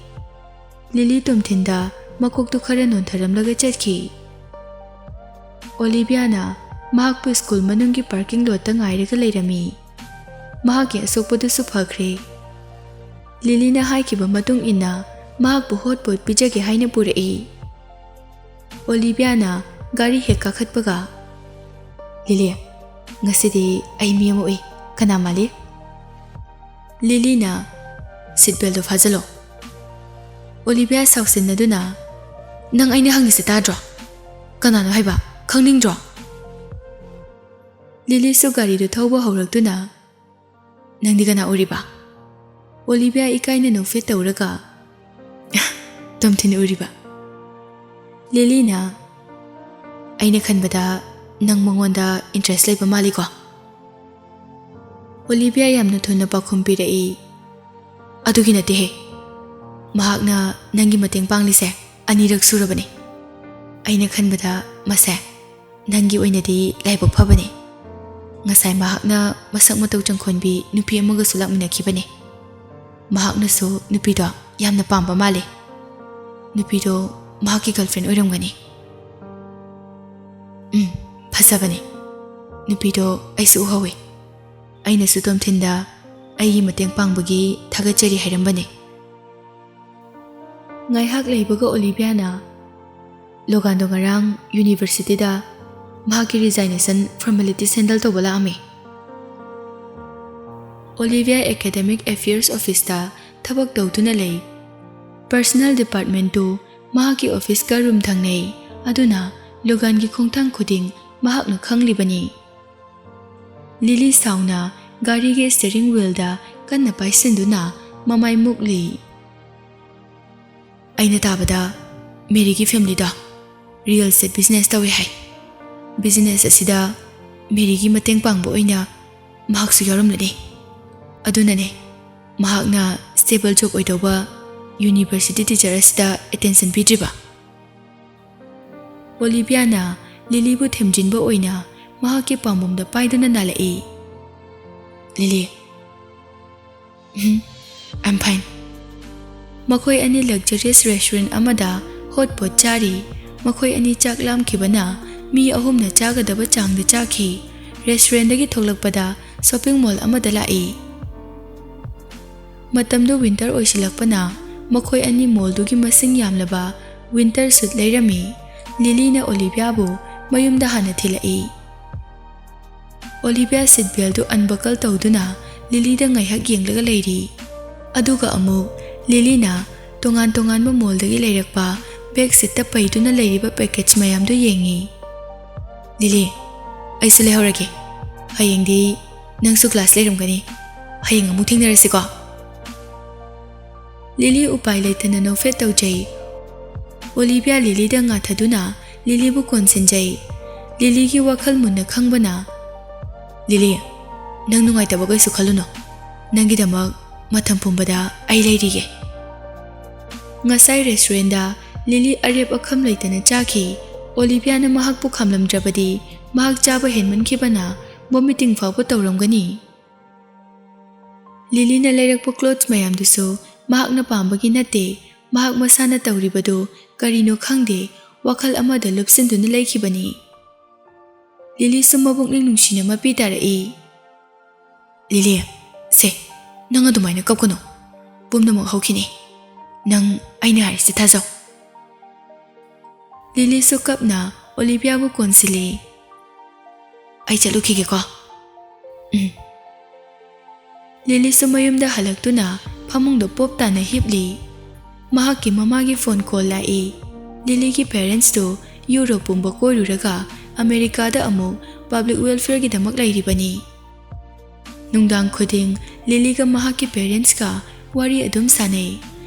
ꯂꯤꯂꯤ ꯇꯣꯝꯊꯤꯟꯗ ꯃꯀꯣꯛꯇꯨ ꯈꯔ ꯅꯣꯟꯊꯔꯝꯂꯒ ꯆꯠꯈꯤ꯫ ꯑꯣꯂꯤꯚꯤꯌꯥꯅ ꯃꯍꯥꯛꯄꯨ ꯁ꯭ꯀꯨꯜ ꯃꯅꯨꯡꯒꯤ ꯄꯥꯔꯀꯤꯡ ꯂꯣꯠꯇ ꯉꯥꯏꯔꯒ ꯂꯩꯔꯝꯃꯤ꯫ ꯃꯍꯥꯛꯀꯤ ꯑꯁꯣꯛꯄꯗꯨꯁꯨ ꯐꯈ꯭ꯔꯦ꯫ ꯂꯤꯂꯤꯅ ꯍꯥꯏꯈꯤꯕ ꯃꯇꯨꯡ ꯏꯟꯅ ꯃꯍꯥꯛꯄꯨ ꯍꯣꯠ ꯄꯣꯠ ꯄꯤꯖꯒꯦ ꯍꯥꯏꯅ ꯄꯨꯔꯛꯏ꯫ ꯑꯣꯂꯤꯚꯤꯌꯥꯅ ꯒꯥꯔꯤ ꯍꯦꯛ ꯀꯥꯈꯠꯄꯒ, "ꯂꯤꯂꯤ, ꯉꯁꯤꯗꯤ ꯑꯩ ꯃꯤ ꯑꯃ ꯎꯏ꯫ ꯀꯅꯥ ꯃꯥꯜꯂꯤ?" ꯂꯤꯂꯤꯅ, "ꯁꯤꯠ ꯕꯦꯜꯗꯣ ꯐꯥꯖꯜꯂꯣ"꯫ ꯑꯣꯂꯤꯚꯤꯌꯥ ꯁꯥꯎꯁꯤꯟꯅꯗꯨꯅ, "ꯅꯪ ꯑꯩꯅ ꯍꯪꯉꯤꯁꯦ ꯇꯥꯗ꯭ꯔꯣ? ꯀꯅꯥꯅꯣ ꯍꯥꯏꯕ? ꯈꯪꯅꯤꯡꯗ꯭ꯔꯣ?" ꯂꯤꯂꯤꯁꯨ ꯒꯥꯔꯤꯗꯨ ꯊꯧꯕ ꯍꯧꯔꯛꯇꯨꯅ, "ꯅꯪꯗꯤ ꯀꯅꯥ ꯎꯔꯤꯕ?" ꯑꯣꯂꯤꯚꯤꯌꯥ ꯏꯀꯥꯏꯅ ꯅꯣꯛꯐꯦꯠ ꯇꯧꯔꯒ, "ꯇꯣꯝꯊꯤꯟ ꯎꯔꯤꯕ"꯫ ꯂꯤꯂꯤꯅ, "ꯑꯩꯅ ꯈꯟꯕꯗ ꯅꯪ ꯃꯉꯣꯟꯗ ꯏꯟꯇꯔꯦꯁ ꯂꯩꯕ ꯃꯥꯜꯂꯤꯀꯣ?" ꯑꯣꯂꯤꯚꯤꯌꯥ ꯌꯥꯝꯅ ꯊꯨꯅ ꯄꯥꯎꯈꯨꯝ ꯄꯤꯔꯛꯏ, "ꯑꯗꯨꯒꯤ ꯅꯠꯇꯦꯍꯦ꯫ ꯃꯍꯥꯛꯅ ꯅꯪꯒꯤ ꯃꯇꯦꯡ ꯄꯥꯡꯂꯤꯁꯦ ꯑꯅꯤꯔꯛ ꯁꯨꯔꯕꯅꯤ꯫ ꯑꯩꯅ ꯈꯟꯕꯗ ꯃꯁꯦ ꯅꯪꯒꯤ ꯑꯣꯏꯅꯗꯤ ꯂꯥꯏꯕꯛ ꯐꯕꯅꯤ꯫ ꯉꯁꯥꯏ ꯃꯍꯥꯛꯅ ꯃꯁꯛ ꯃꯇꯧ ꯆꯪꯈꯣꯟꯕꯤ ꯅꯨꯄꯤ ꯑꯃꯒꯁꯨ ꯂꯥꯛꯃꯤꯟꯅꯈꯤꯕꯅꯤ꯫ ꯃꯍꯥꯛꯅꯁꯨ ꯅꯨꯄꯤꯗꯣ ꯌꯥꯝꯅ ꯄꯥꯝꯕ ꯃꯥꯜꯂꯤ꯫ ꯅꯨꯄꯤꯗꯣ ꯃꯍꯥꯛꯀꯤ ꯒꯔꯜꯐ꯭ꯔꯦꯟ ꯑꯣꯏꯔꯝꯒꯅꯤ꯫ ꯎꯝ, ꯐꯖꯕꯅꯤ꯫ ꯅꯨꯄꯤꯗꯣ ꯑꯩꯁꯨ ꯎꯍꯧꯋꯤ꯫ ꯑꯩꯅꯁꯨ ꯇꯣꯝꯊꯤꯟꯗ ꯑꯩꯒꯤ ꯃꯇꯦꯡ ꯄꯥꯡꯕꯒꯤ ꯊꯥꯒꯠꯆꯔꯤ ꯍꯥꯏꯔꯝꯕꯅꯤ"꯫ ꯉꯥꯏꯍꯥꯛ ꯂꯩꯕꯒ ꯑꯣꯂꯤꯚꯤꯌꯥꯅ, "ꯂꯣꯒꯥꯟꯗꯣ ꯉꯔꯥꯡ ꯌꯨꯅꯤꯚꯔꯁꯤꯇꯤꯗ ꯃꯍꯥꯛꯀꯤ ꯔꯤꯖꯥꯏꯅꯦꯁꯟ ꯐꯣꯔꯃꯦꯂꯤꯇꯤꯁ ꯍꯦꯟꯗꯜ ꯇꯧꯕ ꯂꯥꯛꯑꯝꯃꯤ"꯫ ꯑꯣꯂꯤꯚꯤꯌꯥ ꯑꯦꯀꯥꯗꯦꯃꯤꯛ ꯑꯦꯐꯤꯌꯔꯁ ꯑꯣꯐꯤꯁꯇ ꯊꯕꯛ ꯇꯧꯗꯨꯅ ꯂꯩ꯫ ꯄꯔꯁꯅꯦꯜ ꯗꯤꯄꯥꯔꯠꯃꯦꯟꯇꯨ ꯃꯍꯥꯛꯀꯤ ꯑꯣꯐꯤꯁꯀ ꯔꯨꯝ ꯊꯪꯅꯩ, ꯑꯗꯨꯅ ꯂꯣꯒꯥꯟꯒꯤ ꯈꯣꯡꯊꯥꯡ ꯈꯨꯗꯤꯡ ꯃꯍꯥꯛꯅ ꯈꯪꯂꯤꯕꯅꯤ꯫ ꯂꯤꯂꯤ ꯁꯥꯎꯅ ꯒꯥꯔꯤꯒꯤ ꯁ꯭ꯇꯤꯌꯔꯤꯡ ꯋꯤꯜꯗ ꯀꯟꯅ ꯄꯥꯏꯁꯤꯟꯗꯨꯅ ꯃꯃꯥꯏ ꯃꯨꯛꯂꯤ꯫ "ꯑꯩꯅ ꯇꯥꯕꯗ ꯃꯦꯔꯤꯒꯤ ꯐꯦꯃꯤꯂꯤꯗꯣ ꯔꯤꯌꯦꯜ ꯑꯦꯁꯇꯦꯠ ꯕꯤꯖꯤꯅꯦꯁ ꯇꯧꯋꯦ ꯍꯥꯏ꯫ ꯕꯤꯖꯤꯅꯦꯁ ꯑꯁꯤꯗ ꯃꯦꯔꯤꯒꯤ ꯃꯇꯦꯡ ꯄꯥꯡꯕ ꯑꯣꯏꯅ ꯃꯍꯥꯛꯁꯨ ꯌꯥꯎꯔꯝꯂꯅꯤ꯫ ꯑꯗꯨꯅꯅꯦ, ꯃꯍꯥꯛꯅ ꯁ꯭ꯇꯦꯕꯜ ꯖꯣꯕ ꯑꯣꯏꯗꯧꯕ ꯌꯨꯅꯤꯚꯔꯁꯤꯇꯤ ꯇꯤꯆꯔ ꯑꯁꯤꯗ ꯑꯦꯇꯦꯟꯁꯟ ꯄꯤꯗ꯭ꯔꯤꯕ꯫ ꯑꯣꯂꯤꯚꯤꯌꯥꯅ ꯂꯤꯂꯤꯕꯨ ꯊꯦꯝꯖꯤꯟꯕ ꯑꯣꯏꯅ ꯃꯍꯥꯛꯀꯤ ꯄꯥꯝꯕꯣꯝꯗ ꯄꯥꯏꯗꯨꯅ ꯅꯥꯜꯂꯛꯏ꯫ "ꯂꯤꯂꯤ, ꯎꯝ, I'm fine." ꯃꯈꯣꯏ ꯑꯅꯤ ꯂꯛꯖꯔꯤꯌꯁ ꯔꯦꯁꯇꯨꯔꯦꯟ ꯑꯃꯗ ꯍꯣꯠ ꯄꯣꯠ ꯆꯥꯔꯤ꯫ ꯃꯈꯣꯏ ꯑꯅꯤ ꯆꯥꯛ ꯂꯥꯝꯈꯤꯕꯅ ꯃꯤ ꯑꯍꯨꯝꯅ ꯆꯥꯒꯗꯕ ꯆꯥꯡꯗ ꯆꯥꯈꯤ꯫ ꯔꯦꯁꯇꯨꯔꯦꯟꯗꯒꯤ ꯊꯣꯛꯂꯛꯄꯗ ꯁꯣꯄꯤꯡ ꯃꯣꯜ ꯑꯃꯗ ꯂꯥꯛꯏ꯫ ꯃꯇꯝꯗꯨ ꯋꯤꯟꯇꯔ ꯑꯣꯏꯁꯤꯜꯂꯛꯄꯅ ꯃꯈꯣꯏ ꯑꯅꯤ ꯃꯣꯜꯗꯨꯒꯤ ꯃꯁꯤꯡ ꯌꯥꯝꯂꯕ ꯋꯤꯟꯇꯔ ꯁꯨꯠ ꯂꯩꯔꯝꯃꯤ꯫ ꯂꯤꯂꯤꯅ ꯑꯣꯂꯤꯚꯤꯌꯥꯕꯨ ꯃꯌꯨꯝꯗ ꯍꯥꯟꯅ ꯊꯤꯜꯂꯛꯏ꯫ ꯑꯣꯂꯤꯚꯤꯌꯥ ꯁꯤꯠ ꯕꯦꯜꯗꯨ ꯑꯟꯕꯀꯜ ꯇꯧꯗꯨꯅ ꯂꯤꯂꯤꯗ ꯉꯥꯏꯍꯥꯛ ꯌꯦꯡꯂꯒ ꯂꯩꯔꯤ꯫ ꯑꯗꯨꯒ ꯑꯃꯨꯛ ꯂꯤꯂꯤꯅ ꯇꯣꯉꯥꯟ ꯇꯣꯉꯥꯟꯕ ꯃꯣꯜꯗꯒꯤ ꯂꯩꯔꯛꯄ ꯕꯦꯛ ꯁꯤꯠꯇ ꯄꯩꯗꯨꯅ ꯂꯩꯔꯤꯕ ꯄꯦꯀꯦꯖ ꯃꯌꯥꯝꯗꯨ ꯌꯦꯡꯉꯤ꯫ "ꯂꯤꯂꯤ, ꯑꯩꯁꯨ ꯂꯩꯍꯧꯔꯒꯦ꯫ ꯍꯌꯦꯡꯗꯤ ꯅꯪꯁꯨ ꯀ꯭ꯂꯥꯁ ꯂꯩꯔꯝꯒꯅꯤ꯫ ꯍꯌꯦꯡ ꯑꯃꯨꯛ ꯊꯦꯡꯅꯔꯁꯤꯀꯣ?" ꯂꯤꯂꯤ ꯎꯄꯥꯏ ꯂꯩꯇꯅ ꯅꯣꯐꯦꯠ ꯇꯧꯖꯩ꯫ ꯑꯣꯂꯤꯚꯤꯌꯥ ꯂꯤꯂꯤꯗ ꯉꯥꯊꯗꯨꯅ ꯂꯤꯂꯤꯕꯨ ꯀꯣꯟꯁꯤꯟꯖꯩ꯫ ꯂꯤꯂꯤꯒꯤ ꯋꯥꯈꯜ ꯃꯨꯟꯅ ꯈꯪꯕꯅ, "ꯂꯤꯂꯤ, ꯅꯪ ꯅꯨꯡꯉꯥꯏꯇꯕ ꯀꯩꯁꯨ ꯈꯜꯂꯨꯅꯨ꯫ ꯅꯪꯒꯤꯗꯃꯛ ꯃꯇꯝ ꯄꯨꯝꯕꯗ ꯑꯩ ꯂꯩꯔꯤꯒꯦ꯫" ꯉꯁꯥꯏ ꯔꯦꯁꯇꯨꯔꯦꯟꯗ ꯂꯤꯂꯤ ꯑꯔꯦꯞ ꯑꯈꯝ ꯂꯩꯇꯅ ꯆꯥꯈꯤ꯫ ꯑꯣꯂꯤꯚꯤꯌꯥꯅ ꯃꯍꯥꯛꯄꯨ ꯈꯥꯝꯂꯝꯗ꯭ꯔꯕꯗꯤ ꯃꯍꯥꯛ ꯆꯥꯕ ꯍꯦꯟꯃꯟꯈꯤꯕꯅ ꯚꯣꯃꯤꯇꯤꯡ ꯐꯥꯎꯕ ꯇꯧꯔꯝꯒꯅꯤ꯫ ꯂꯤꯂꯤꯅ ꯂꯩꯔꯛꯄ ꯀ꯭ꯂꯣꯠꯁ ꯃꯌꯥꯝꯗꯨꯁꯨ ꯃꯍꯥꯛꯅ ꯄꯥꯝꯕꯒꯤ ꯅꯠꯇꯦ, ꯃꯍꯥꯛ ꯃꯁꯥꯅ ꯇꯧꯔꯤꯕꯗꯨ ꯀꯔꯤꯅꯣ ꯈꯪꯗꯦ, ꯋꯥꯈꯜ ꯑꯃꯗ ꯂꯨꯞꯁꯤꯟꯗꯨꯅ ꯂꯩꯈꯤꯕꯅꯤ꯫ ꯂꯤꯂꯤꯁꯨ ꯃꯕꯨꯛꯅꯤꯡ ꯅꯨꯡꯁꯤꯅ ꯃꯄꯤ ꯇꯥꯔꯛꯏ꯫ "ꯂꯤꯂꯤ, ꯁꯦ, ꯅꯪ ꯑꯗꯨꯃꯥꯏꯅ ꯀꯞꯀꯅꯨ꯫ ꯄꯨꯝꯅꯃꯛ ꯍꯧꯈꯤꯅꯤ꯫ ꯅꯪ ꯑꯩꯅ ꯍꯥꯏꯔꯤꯁꯤ ꯊꯥꯖꯧ꯫" ꯂꯤꯂꯤꯁꯨ ꯀꯞꯅ ꯑꯣꯂꯤꯚꯤꯌꯥꯕꯨ ꯀꯣꯟꯁꯤꯜꯂꯤ꯫ "ꯑꯩ ꯆꯠꯂꯨꯈꯤꯒꯦꯀꯣ꯫" "ꯎꯝ꯫" ꯂꯤꯂꯤꯁꯨ ꯃꯌꯨꯝꯗ ꯍꯜꯂꯛꯇꯨꯅ ꯐꯃꯨꯡꯗ ꯄꯣꯞ ꯇꯥꯅ ꯍꯤꯞꯂꯤ꯫ ꯃꯍꯥꯛꯀꯤ ꯃꯃꯥꯒꯤ ꯐꯣꯟ ꯀꯣꯜ ꯂꯥꯛꯏ꯫ ꯂꯤꯂꯤꯒꯤ ꯄꯦꯔꯦꯟꯁꯇꯨ ꯌꯨꯔꯣꯞ ꯄꯨꯝꯕ ꯀꯣꯏꯔꯨꯔꯒ ꯑꯃꯦꯔꯤꯀꯥꯗ ꯑꯃꯨꯛ ꯄꯕ꯭ꯂꯤꯛ ꯋꯦꯜꯐꯤꯌꯔꯒꯤꯗꯃꯛ ꯂꯩꯔꯤꯕꯅꯤ꯫ ꯅꯨꯡꯗꯥꯡ ꯈꯨꯗꯤꯡ ꯂꯤꯂꯤꯒ ꯃꯍꯥꯛꯀꯤ ꯄꯦꯔꯦꯟꯁꯀ ꯋꯥꯔꯤ ꯑꯗꯨꯝ ꯁꯥꯟꯅꯩ꯫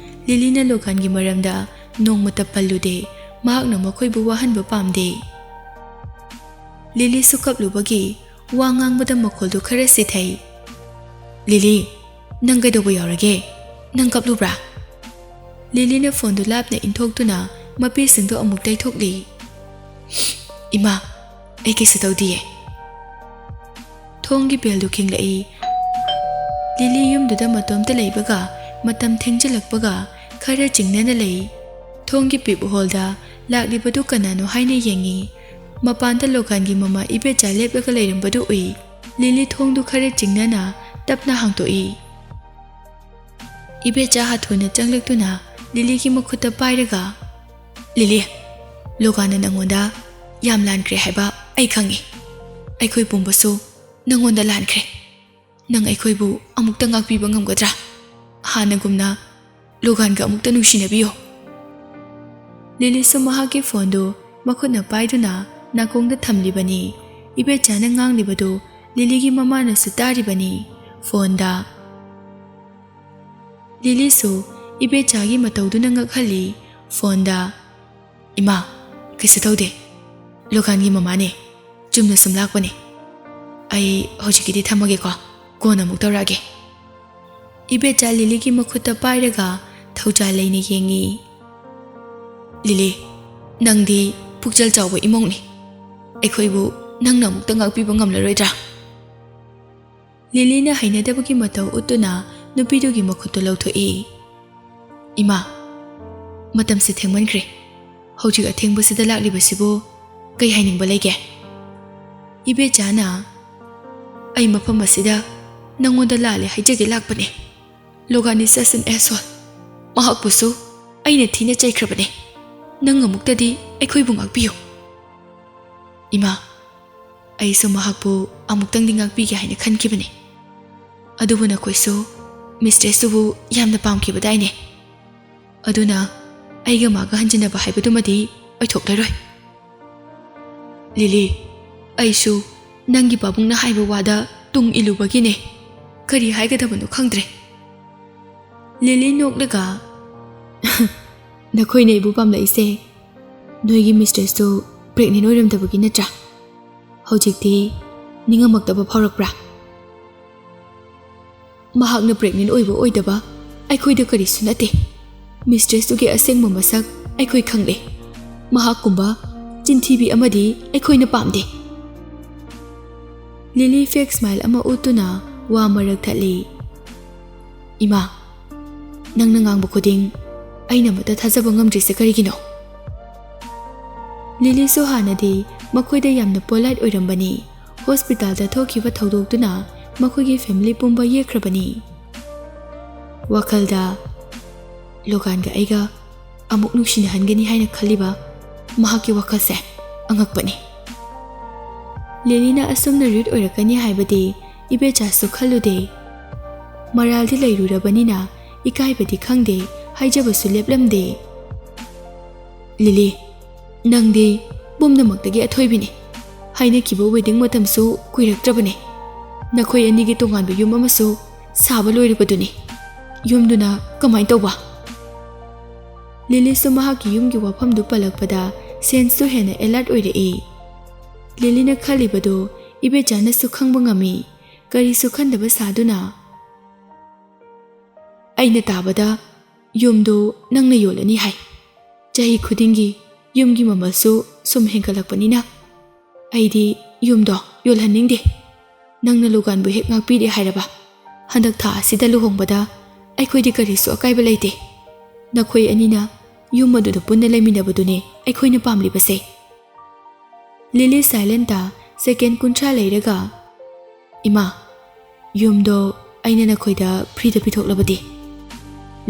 ꯂꯤꯂꯤꯅ ꯂꯣꯒꯥꯟꯒꯤ ꯃꯔꯝꯗ ꯅꯣꯡꯃꯇ ꯄꯜꯂꯨꯗꯦ꯫ ꯃꯍꯥꯛꯅ ꯃꯈꯣꯏꯕꯨ ꯋꯥꯍꯟꯕ ꯄꯥꯝꯗꯦ꯫ ꯂꯤꯂꯤꯁꯨ ꯀꯞꯂꯨꯕꯒꯤ ꯋꯥ ꯉꯥꯡꯕꯗ ꯃꯈꯣꯜꯗꯨ ꯈꯔ ꯁꯤꯊꯩ꯫ "ꯂꯤꯂꯤ, ꯅꯪ ꯀꯩꯗꯧꯕ ꯌꯥꯎꯔꯒꯦ? ꯅꯪ ꯀꯞꯂꯨꯕ꯭ꯔꯥ?" ꯂꯤꯂꯤꯅ ꯐꯣꯟꯗꯨ ꯂꯥꯞꯅ ꯏꯟꯊꯣꯛꯇꯨꯅ ꯃꯄꯤꯁꯤꯡꯗꯨ ꯑꯃꯨꯛ ꯇꯩꯊꯣꯛꯂꯤ꯫ "ꯏꯃꯥ, ꯑꯩ ꯀꯩꯁꯨ ꯇꯧꯗꯤꯌꯦ꯫" ꯊꯣꯡꯒꯤ ꯕꯦꯜꯗꯨ ꯈꯤꯡꯂꯛꯏ꯫ ꯂꯤꯂꯤ ꯌꯨꯝꯗꯨꯗ ꯃꯇꯣꯝꯇ ꯂꯩꯕꯒ ꯃꯇꯝ ꯊꯦꯡꯖꯤꯜꯂꯛꯄꯒ ꯈꯔ ꯆꯤꯡꯅꯅ ꯂꯩ꯫ ꯊꯣꯡꯒꯤ ꯄꯤꯞ ꯍꯣꯜꯗ ꯂꯥꯛꯂꯤꯕꯗꯨ ꯀꯅꯥꯅꯣ ꯍꯥꯏꯅ ꯌꯦꯡꯉꯤ꯫ ꯃꯄꯥꯟꯗ ꯂꯣꯒꯥꯟꯒꯤ ꯃꯃꯥ ꯏꯕꯦꯆꯥ ꯂꯦꯞꯂꯒ ꯂꯩꯔꯝꯕꯗꯨ ꯎꯏ꯫ ꯂꯤꯂꯤ ꯊꯣꯡꯗꯨ ꯈꯔ ꯆꯤꯡꯅꯅ ꯇꯞꯅ ꯍꯥꯡꯇꯣꯛꯏ꯫ ꯏꯕꯦꯆꯥ ꯍꯥꯊꯨꯅ ꯆꯪꯂꯛꯇꯨꯅ ꯂꯤꯂꯤꯒꯤ ꯃꯈꯨꯠꯇ ꯄꯥꯏꯔꯒ, "ꯂꯤꯂꯤ, ꯂꯣꯒꯥꯟꯅ ꯅꯪꯉꯣꯟꯗ ꯌꯥꯝ ꯂꯥꯟꯈ꯭ꯔꯦ ꯍꯥꯏꯕ ꯑꯩ ꯈꯪꯉꯤ꯫ ꯑꯩꯈꯣꯏ ꯄꯨꯝꯕꯁꯨ ꯅꯪꯉꯣꯟꯗ ꯂꯥꯟꯈ꯭ꯔꯦ꯫ ꯅꯪ ꯑꯩꯈꯣꯏꯕꯨ ꯑꯃꯨꯛꯇ ꯉꯥꯛꯄꯤꯕ ꯉꯝꯒꯗ꯭ꯔꯥ? ꯍꯥꯟꯅꯒꯨꯝꯅ ꯂꯣꯒꯥꯟꯒ ꯑꯃꯨꯛꯇ ꯅꯨꯡꯁꯤꯅꯕꯤꯌꯨ꯫" ꯂꯤꯂꯤꯁꯨ ꯃꯍꯥꯛꯀꯤ ꯐꯣꯟꯗꯨ ꯃꯈꯨꯠꯅ ꯄꯥꯏꯗꯨꯅ ꯅꯥꯀꯣꯡꯗ ꯊꯝꯂꯤꯕꯅꯤ꯫ ꯏꯕꯦꯆꯥꯅ ꯉꯥꯡꯂꯤꯕꯗꯨ ꯂꯤꯂꯤꯒꯤ ꯃꯃꯥꯅꯁꯨ ꯇꯥꯔꯤꯕꯅꯤ꯫ ꯐꯣꯟꯗ ꯂꯤꯂꯤꯁꯨ ꯏꯕꯦꯆꯥꯒꯤ ꯃꯇꯧꯗꯨꯅ ꯉꯛꯍꯜꯂꯤ꯫ ꯐꯣꯟꯗ, "ꯏꯃꯥ, ꯀꯩꯁꯨ ꯇꯧꯗꯦ꯫ ꯂꯣꯒꯥꯟꯒꯤ ꯃꯃꯥꯅꯦ꯫ ꯆꯨꯝꯅ ꯁꯨꯝ ꯂꯥꯛꯄꯅꯦ꯫ ꯑꯩ ꯍꯧꯖꯤꯛꯀꯤꯗꯤ ꯊꯝꯃꯒꯦꯀꯣ꯫ ꯀꯣꯟꯅ ꯑꯃꯨꯛ ꯇꯧꯔꯛꯑꯒꯦ꯫" ꯏꯕꯦꯆꯥ ꯂꯤꯂꯤꯒꯤ ꯃꯈꯨꯠꯇ ꯄꯥꯏꯔꯒ ꯊꯧꯖꯥꯜ ꯂꯩꯅ ꯌꯦꯡꯉꯤ꯫ "ꯂꯤꯂꯤ, ꯅꯪꯗꯤ ꯄꯨꯛꯆꯦꯜ ꯆꯥꯎꯕ ꯏꯃꯧꯅꯤ꯫ ꯑꯩꯈꯣꯏꯕꯨ ꯅꯪꯅ ꯑꯃꯨꯛꯇ ꯉꯥꯛꯄꯤꯕ ꯉꯝꯂꯔꯣꯏꯗ꯭ꯔꯥ?" ꯂꯤꯂꯤꯅ ꯍꯩꯅꯗꯕꯒꯤ ꯃꯇꯧ ꯎꯠꯇꯨꯅ ꯅꯨꯄꯤꯗꯨꯒꯤ ꯃꯈꯨꯠꯇꯨ ꯂꯧꯊꯣꯛꯏ꯫ "ꯏꯃꯥ, ꯃꯇꯝꯁꯦ ꯊꯦꯡꯃꯟꯈ꯭ꯔꯦ꯫ ꯍꯧꯖꯤꯛ ꯑꯊꯦꯡꯕꯁꯤꯗ ꯂꯥꯛꯂꯤꯕꯁꯤꯕꯨ ꯀꯩ ꯍꯥꯏꯅꯤꯡꯕ ꯂꯩꯒꯦ?" ꯏꯕꯦꯆꯥꯅ, "ꯑꯩ ꯃꯐꯝ ꯑꯁꯤꯗ ꯅꯪꯉꯣꯟꯗ ꯂꯥꯜꯂꯦ ꯍꯥꯏꯖꯒꯦ ꯂꯥꯛꯄꯅꯦ꯫ ꯂꯣꯒꯥꯟ is such an asshole꯫ ꯃꯍꯥꯛꯄꯨꯁꯨ ꯑꯩꯅ ꯊꯤꯅ ꯆꯩꯈ꯭ꯔꯕꯅꯦ꯫ ꯅꯪ ꯑꯃꯨꯛꯇꯗꯤ ꯑꯩꯈꯣꯏꯕꯨ ꯉꯥꯛꯄꯤꯌꯨ꯫" "ꯏꯃꯥ, ꯑꯩꯁꯨ ꯃꯍꯥꯛꯄꯨ ꯑꯃꯨꯛꯇꯪꯗꯤ ꯉꯥꯛꯄꯤꯒꯦ ꯍꯥꯏꯅ ꯈꯟꯈꯤꯕꯅꯤ꯫ ꯑꯗꯨꯕꯨ ꯅꯈꯣꯏꯁꯨ ꯃꯤꯁꯇ꯭ꯔꯦꯁꯇꯨꯕꯨ ꯌꯥꯝꯅ ꯄꯥꯝꯈꯤꯕꯗꯥꯏꯅꯦ꯫ ꯑꯗꯨꯅ ꯑꯩꯒ ꯃꯥꯒ ꯍꯟꯖꯤꯟꯅꯕ ꯍꯥꯏꯕꯗꯨꯃꯗꯤ ꯑꯣꯏꯊꯣꯛꯂꯔꯣꯏ꯫" "ꯂꯤꯂꯤ, ꯑꯩꯁꯨ ꯅꯪꯒꯤ ꯄꯥꯕꯨꯡꯅ ꯍꯥꯏꯕ ꯋꯥꯗ ꯇꯨꯡ ꯏꯜꯂꯨꯕꯒꯤꯅꯦ꯫ ꯀꯔꯤ ꯍꯥꯏꯒꯗꯕꯅꯣ ꯈꯪꯗ꯭ꯔꯦ꯫" ꯂꯤꯂꯤ ꯅꯣꯛꯂꯒ, ꯅꯈꯣꯏꯅ ꯑꯩꯕꯨ ꯄꯥꯝꯂꯛꯏꯁꯦ ꯅꯣꯏꯒꯤ ꯃꯤꯁꯇ꯭ꯔꯦꯁꯇꯨ ꯄ꯭ꯔꯦꯒꯅꯦꯟ ꯑꯣꯏꯔꯝꯗꯕꯒꯤ ꯅꯠꯇ꯭ꯔꯥ? ꯍꯧꯖꯤꯛꯇꯤ ꯅꯤꯡꯉꯝꯃꯛꯇꯕ ꯐꯥꯎꯔꯛꯄ꯭ꯔꯥ? ꯃꯍꯥꯛꯅ ꯄ꯭ꯔꯦꯒꯅꯦꯟ ꯑꯣꯏꯕ ꯑꯣꯏꯗꯕ ꯑꯩꯈꯣꯏꯗ ꯀꯔꯤꯁꯨ ꯅꯠꯇꯦ꯫ ꯃꯤꯁꯇ꯭ꯔꯦꯁꯇꯨꯒꯤ ꯑꯁꯦꯡꯕ ꯃꯁꯛ ꯑꯩꯈꯣꯏ ꯈꯪꯂꯦ꯫ ꯃꯍꯥꯛꯀꯨꯝꯕ ꯆꯤꯟꯊꯤꯕꯤ ꯑꯃꯗꯤ ꯑꯩꯈꯣꯏꯅ ꯄꯥꯝꯗꯦ꯫ ꯂꯤꯂꯤ ꯐꯦꯛ ꯁ꯭ꯃꯥꯏꯜ ꯑꯃ ꯎꯠꯇꯨꯅ ꯋꯥ ꯃꯔꯛ ꯊꯠꯂꯤ꯫ ꯏꯃꯥ, ꯅꯪꯅ ꯉꯥꯡꯕ ꯈꯨꯗꯤꯡ ꯑꯩꯅ ꯑꯃꯠꯇ ꯊꯥꯖꯕ ꯉꯝꯗ꯭ꯔꯤꯁꯦ ꯀꯔꯤꯒꯤꯅꯣ? ꯂꯤꯂꯤꯁꯨ ꯍꯥꯟꯅꯗꯤ ꯃꯈꯣꯏꯗ ꯌꯥꯝꯅ ꯄꯣꯂꯥꯏꯠ ꯑꯣꯏꯔꯝꯕꯅꯤ꯫ ꯍꯣꯁꯄꯤꯇꯥꯜꯗ ꯊꯣꯛꯈꯤꯕ ꯊꯧꯗꯣꯛꯇꯨꯅ ꯃꯈꯣꯏꯒꯤ ꯐꯦꯃꯤꯂꯤ ꯄꯨꯝꯕ ꯌꯦꯛꯈ꯭ꯔꯕꯅꯤ꯫ ꯋꯥꯈꯜꯗ ꯂꯣꯒꯥꯟꯒ ꯑꯩꯒ ꯑꯃꯨꯛ ꯅꯨꯡꯁꯤꯅꯍꯟꯒꯅꯤ ꯍꯥꯏꯅ ꯈꯜꯂꯤꯕ ꯃꯍꯥꯛꯀꯤ ꯋꯥꯈꯜꯁꯦ ꯑꯉꯛꯄꯅꯤ꯫ ꯂꯤꯂꯤꯅ ꯑꯁꯨꯝꯅ ꯔꯨꯠ ꯑꯣꯏꯔꯛꯀꯅꯤ ꯍꯥꯏꯕꯗꯤ ꯏꯕꯦꯆꯥꯁꯨ ꯈꯜꯂꯨꯗꯦ꯫ ꯃꯔꯥꯜꯗꯤ ꯂꯩꯔꯨꯔꯕꯅꯤꯅ ꯏꯀꯥꯏꯕꯗꯤ ꯈꯪꯗꯦ, ꯍꯥꯏꯖꯕꯁꯨ ꯂꯦꯞꯂꯝꯗꯦ꯫ ꯂꯤꯂꯤ, ꯅꯪꯗꯤ ꯄꯨꯝꯅꯃꯛꯇꯒꯤ ꯑꯊꯣꯏꯕꯤꯅꯤ꯫ ꯍꯥꯏꯅꯈꯤꯕ ꯋꯦꯗꯤꯡ ꯃꯇꯝꯁꯨ ꯀꯨꯏꯔꯛꯇ꯭ꯔꯕꯅꯤ꯫ ꯅꯈꯣꯏ ꯑꯅꯤꯒꯤ ꯇꯣꯉꯥꯟꯕ ꯌꯨꯝ ꯑꯃꯁꯨ ꯁꯥꯕ ꯂꯣꯏꯔꯕꯗꯨꯅꯤ꯫ ꯌꯨꯝꯗꯨꯅ ꯀꯃꯥꯏꯅ ꯇꯧꯕ? ꯂꯤꯂꯤꯁꯨ ꯃꯍꯥꯛꯀꯤ ꯌꯨꯝꯒꯤ ꯋꯥꯐꯝꯗꯨ ꯄꯜꯂꯛꯄꯗ ꯁꯦꯟꯁꯇꯨ ꯍꯦꯟꯅ ꯑꯦꯂꯔꯠ ꯑꯣꯏꯔꯛꯏ꯫ ꯂꯤꯂꯤꯅ ꯈꯜꯂꯤꯕꯗꯨ ꯏꯕꯦꯆꯥꯅꯁꯨ ꯈꯪꯕ ꯉꯝꯃꯤ꯫ ꯀꯔꯤꯁꯨ ꯈꯟꯗꯕ ꯁꯥꯗꯨꯅ, "ꯑꯩꯅ ꯇꯥꯕꯗ ꯌꯨꯝꯗꯨ ꯅꯪꯅ ꯌꯣꯜꯂꯅꯤ ꯍꯥꯏ꯫ ꯆꯍꯤ ꯈꯨꯗꯤꯡꯒꯤ ꯌꯨꯝꯒꯤ ꯃꯃꯜꯁꯨ ꯁꯨꯝ ꯍꯦꯟꯒꯠꯂꯛꯄꯅꯤꯅ ꯑꯩꯗꯤ ꯌꯨꯝꯗꯣ ꯌꯣꯜꯍꯟꯅꯤꯡꯗꯦ꯫ ꯅꯪꯅ ꯂꯣꯒꯥꯟꯕꯨ ꯍꯦꯛ ꯉꯥꯛꯄꯤꯔꯦ ꯍꯥꯏꯔꯕ, ꯍꯟꯗꯛ ꯊꯥ ꯑꯁꯤꯗ ꯂꯨꯍꯣꯡꯕꯗ ꯑꯩꯈꯣꯏꯗꯤ ꯀꯔꯤꯁꯨ ꯑꯀꯥꯏꯕ ꯂꯩꯇꯦ꯫ ꯅꯈꯣꯏ ꯑꯅꯤꯅ ꯌꯨꯝ ꯑꯗꯨꯗ ꯄꯨꯟꯅ ꯂꯩꯃꯤꯟꯅꯕꯗꯨꯅꯦ ꯑꯩꯈꯣꯏꯅ ꯄꯥꯝꯂꯤꯕꯁꯦ꯫" ꯂꯤꯂꯤ ꯁꯥꯏꯂꯦꯟꯇ ꯁꯦꯀꯦꯟ ꯀꯨꯟꯊ꯭ꯔꯥ ꯂꯩꯔꯒ, "ꯏꯃꯥ, ꯌꯨꯝꯗꯣ ꯑꯩꯅ ꯅꯈꯣꯏꯗ ꯐ꯭ꯔꯤꯗ ꯄꯤꯊꯣꯛꯂꯕꯗꯤ?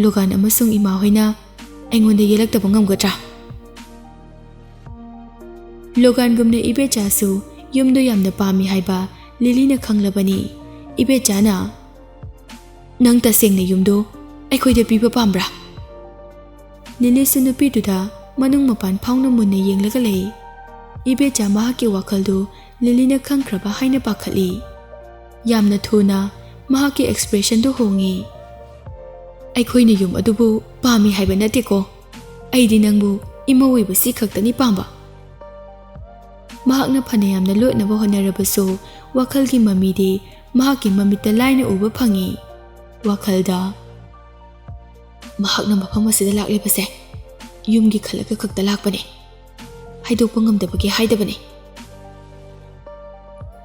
ꯂꯣꯒꯥꯟ ꯑꯃꯁꯨꯡ ꯏꯃꯥ ꯍꯣꯏꯅ ꯑꯩꯉꯣꯟꯗ ꯌꯦꯜꯂꯛꯇꯕ ꯉꯝꯒꯗ꯭ꯔꯥ?" ꯂꯣꯒꯥꯟꯒꯨꯝꯅ ꯏꯕꯦꯆꯥꯁꯨ ꯌꯨꯝꯗꯣ ꯌꯥꯝꯅ ꯄꯥꯝꯃꯤ ꯍꯥꯏꯕ ꯂꯤꯂꯤꯅ ꯈꯪꯂꯕꯅꯤ꯫ ꯏꯕꯦꯆꯥꯅ, "ꯅꯪ ꯇꯁꯦꯡꯅ ꯌꯨꯝꯗꯣ ꯑꯩꯈꯣꯏꯗ ꯄꯤꯕ ꯄꯥꯝꯕ꯭ꯔꯥ?" ꯂꯤꯂꯤꯁꯨ ꯅꯨꯄꯤꯗꯨꯗ ꯃꯅꯨꯡ ꯃꯄꯥꯟ ꯐꯥꯎꯅ ꯃꯨꯟꯅ ꯌꯦꯡꯂꯒ ꯂꯩ꯫ ꯏꯕꯦꯆꯥ ꯃꯍꯥꯛꯀꯤ ꯋꯥꯈꯜꯗꯨ ꯂꯤꯂꯤꯅ ꯈꯪꯈ꯭ꯔꯕ ꯍꯥꯏꯅ ꯄꯥꯈꯠꯂꯤ꯫ ꯌꯥꯝꯅ ꯊꯨꯅ ꯃꯍꯥꯛꯀꯤ ꯑꯦꯛꯁꯄ꯭ꯔꯦꯁꯟꯗꯨ ꯍꯣꯡꯉꯤ꯫ "ꯑꯩꯈꯣꯏꯅ ꯌꯨꯝ ꯑꯗꯨꯕꯨ ꯄꯥꯝꯃꯤ ꯍꯥꯏꯕ ꯅꯠꯇꯦꯀꯣ꯫ ꯑꯩꯗꯤ ꯅꯪꯕꯨ ꯏꯃꯧ ꯑꯣꯏꯕꯁꯤ ꯈꯛꯇꯅꯤ ꯄꯥꯝꯕ꯫ ꯃꯍꯥꯛꯅ ꯐꯅ ꯌꯥꯝꯅ ꯂꯣꯠꯅꯕ ꯍꯣꯠꯅꯔꯕꯁꯨ, ꯋꯥꯈꯜꯒꯤ ꯃꯃꯤꯗꯤ ꯃꯍꯥꯛꯀꯤ ꯃꯃꯤꯠꯇ ꯂꯥꯏꯅ ꯎꯕ ꯐꯪꯏ꯫ ꯋꯥꯈꯜꯗ, "ꯃꯍꯥꯛꯅ ꯃꯐꯝ ꯑꯁꯤꯗ ꯂꯥꯛꯂꯤꯕꯁꯦ ꯌꯨꯝꯒꯤ ꯈꯜꯂꯒ ꯈꯛꯇ ꯂꯥꯛꯄꯅꯤ, ꯍꯥꯏꯗꯣꯛꯄ ꯉꯝꯗꯕꯒꯤ ꯍꯥꯏꯗꯕꯅꯤ꯫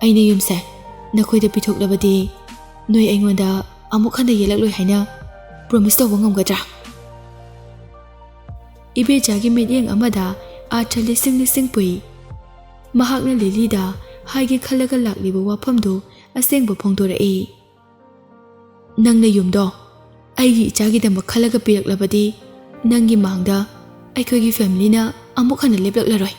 ꯑꯩꯅ ꯌꯨꯝꯁꯦ ꯅꯈꯣꯏꯗ ꯄꯤꯊꯣꯛꯂꯕꯗꯤ ꯅꯣꯏ ꯑꯩꯉꯣꯟꯗ ꯑꯃꯨꯛ ꯍꯟꯅ ꯌꯦꯜꯂꯛꯂꯣꯏ ꯍꯥꯏꯅ ꯄ꯭ꯔꯣꯃꯤꯁ ꯇꯧꯕ ꯉꯝꯒꯗ꯭ꯔꯥ?" ꯏꯕꯦꯆꯥꯒꯤ ꯃꯤꯠꯌꯦꯡ ꯑꯃꯗ ꯑꯥꯔꯊ ꯂꯤꯁꯤꯡ ꯂꯤꯁꯤꯡ ꯄꯨꯏ꯫ ꯃꯍꯥꯛꯅ ꯂꯤꯂꯤꯗ ꯍꯥꯏꯒꯦ ꯈꯜꯂꯒ ꯂꯥꯛꯂꯤꯕ ꯋꯥꯐꯝꯗꯨ ꯑꯁꯦꯡꯕ ꯐꯣꯡꯗꯣꯔꯛꯏ꯫ "ꯅꯪꯅ ꯌꯨꯝꯗꯣ ꯑꯩꯒꯤ ꯏꯆꯥꯒꯤꯗꯃꯛ ꯈꯜꯂꯒ ꯄꯤꯔꯛꯂꯕꯗꯤ, ꯅꯪꯒꯤ ꯃꯥꯡꯗ ꯑꯩꯈꯣꯏꯒꯤ ꯐꯦꯃꯤꯂꯤꯅ ꯑꯃꯨꯛ ꯍꯟꯅ ꯂꯦꯞꯂꯛꯂꯔꯣꯏ꯫"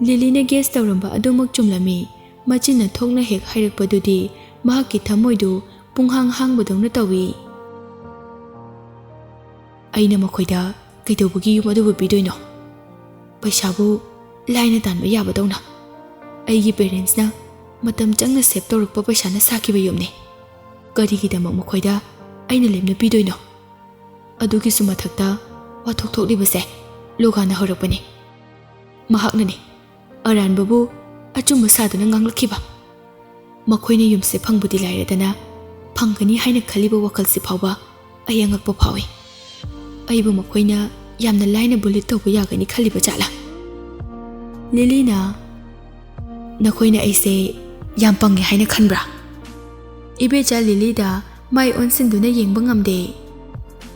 ꯂꯤꯂꯤꯅ ꯒꯦꯁ ꯇꯧꯔꯝꯕ ꯑꯗꯨꯃꯛ ꯆꯨꯝꯂꯝꯃꯤ꯫ ꯃꯆꯤꯟꯅ ꯊꯣꯛꯅ ꯍꯦꯛ ꯍꯥꯏꯔꯛꯄꯗꯨꯗꯤ ꯃꯍꯥꯛꯀꯤ ꯊꯃꯣꯏꯗꯨ ꯄꯨꯡꯍꯥꯡ ꯍꯥꯡꯕꯗꯧꯅ ꯇꯧꯏ꯫ "ꯑꯩꯅ ꯃꯈꯣꯏꯗ ꯀꯩꯗꯧꯕꯒꯤ ꯌꯨꯝ ꯑꯗꯨꯕꯨ ꯄꯤꯗꯣꯏꯅꯣ? ꯄꯩꯁꯥꯕꯨ ꯂꯥꯏꯅ ꯇꯥꯟꯕ ꯌꯥꯕꯗꯧꯅ꯫ ꯑꯩꯒꯤ ꯄꯦꯔꯦꯟꯁꯅ ꯃꯇꯝ ꯆꯪꯅ ꯁꯦꯚ ꯇꯧꯔꯛꯄ ꯄꯩꯁꯥꯅ ꯁꯥꯈꯤꯕ ꯌꯨꯝꯅꯤ꯫ ꯀꯔꯤꯒꯤꯗꯃꯛ ꯃꯈꯣꯏꯗ ꯑꯩꯅ ꯂꯦꯝꯅ ꯄꯤꯗꯣꯏꯅꯣ?" ꯑꯗꯨꯒꯤꯁꯨ ꯃꯊꯛꯇ ꯋꯥꯊꯣꯛ ꯊꯣꯛꯂꯤꯕꯁꯦ ꯂꯣꯒꯥꯟꯅ ꯍꯧꯔꯛꯄꯅꯤ꯫ ꯃꯍꯥꯛꯅꯅꯤ꯫ ꯑꯔꯥꯟꯕꯕꯨ ꯑꯆꯨꯝꯕ ꯁꯥꯗꯨꯅ ꯉꯥꯡꯂꯛꯈꯤꯕ꯫ ꯃꯈꯣꯏꯅ ꯌꯨꯝꯁꯦ ꯐꯪꯕꯗꯤ ꯂꯥꯏꯔꯗꯅ, ꯐꯪꯒꯅꯤ ꯍꯥꯏꯅ ꯈꯜꯂꯤꯕ ꯋꯥꯈꯜꯁꯤ ꯐꯥꯎꯕ ꯑꯩ ꯑꯉꯛꯄ ꯐꯥꯎꯏ꯫ ꯑꯩꯕꯨ ꯃꯈꯣꯏꯅ ꯌꯥꯝꯅ ꯂꯥꯏꯅ ꯕꯨꯂꯤꯠ ꯇꯧꯕ ꯌꯥꯒꯅꯤ ꯈꯜꯂꯤꯕ ꯖꯥꯠꯂꯥ? ꯂꯤꯂꯤꯅ, "ꯅꯈꯣꯏꯅ ꯑꯩꯁꯦ ꯌꯥꯝ ꯄꯪꯉꯦ ꯍꯥꯏꯅ ꯈꯟꯕ꯭ꯔꯥ?" ꯏꯕꯦꯆꯥ ꯂꯤꯂꯤꯗ ꯃꯥꯏ ꯑꯣꯟꯁꯤꯟꯗꯨꯅ ꯌꯦꯡꯕ ꯉꯝꯗꯦ꯫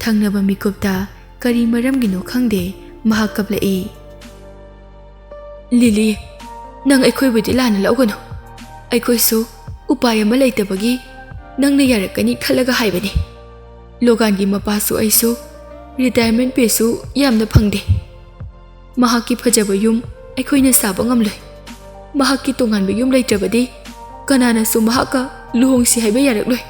ꯊꯪꯅꯕ ꯃꯤꯀꯨꯞꯇ ꯀꯔꯤ ꯃꯔꯝꯒꯤꯅꯣ ꯈꯪꯗꯦ, ꯃꯍꯥꯛ ꯀꯞꯂꯛꯏ꯫ "ꯂꯤꯂꯤ, ꯅꯪ ꯑꯩꯈꯣꯏꯕꯨꯗꯤ ꯂꯥꯟꯅ ꯂꯧꯒꯅꯨ꯫ ꯑꯩꯈꯣꯏꯁꯨ ꯎꯄꯥꯏ ꯑꯃ ꯂꯩꯇꯕꯒꯤ ꯅꯪꯅ ꯌꯥꯔꯛꯀꯅꯤ ꯈꯜꯂꯒ ꯍꯥꯏꯕꯅꯤ꯫ ꯂꯣꯒꯥꯟꯒꯤ ꯃꯄꯥꯁꯨ ꯑꯩꯁꯨ ꯔꯤꯇꯥꯌꯔꯃꯦꯟ ꯄꯦꯁꯨ ꯌꯥꯝꯅ ꯐꯪꯗꯦ꯫ ꯃꯍꯥꯛꯀꯤ ꯐꯖꯕ ꯌꯨꯝ ꯑꯩꯈꯣꯏꯅ ꯁꯥꯕ ꯉꯝꯂꯣꯏ꯫ ꯃꯍꯥꯛꯀꯤ ꯇꯣꯉꯥꯟꯕ ꯌꯨꯝ ꯂꯩꯇ꯭ꯔꯕꯗꯤ ꯀꯅꯥꯅꯁꯨ ꯃꯍꯥꯛꯀ ꯂꯨꯍꯣꯡꯁꯤ ꯍꯥꯏꯕ ꯌꯥꯔꯛꯂꯣꯏ꯫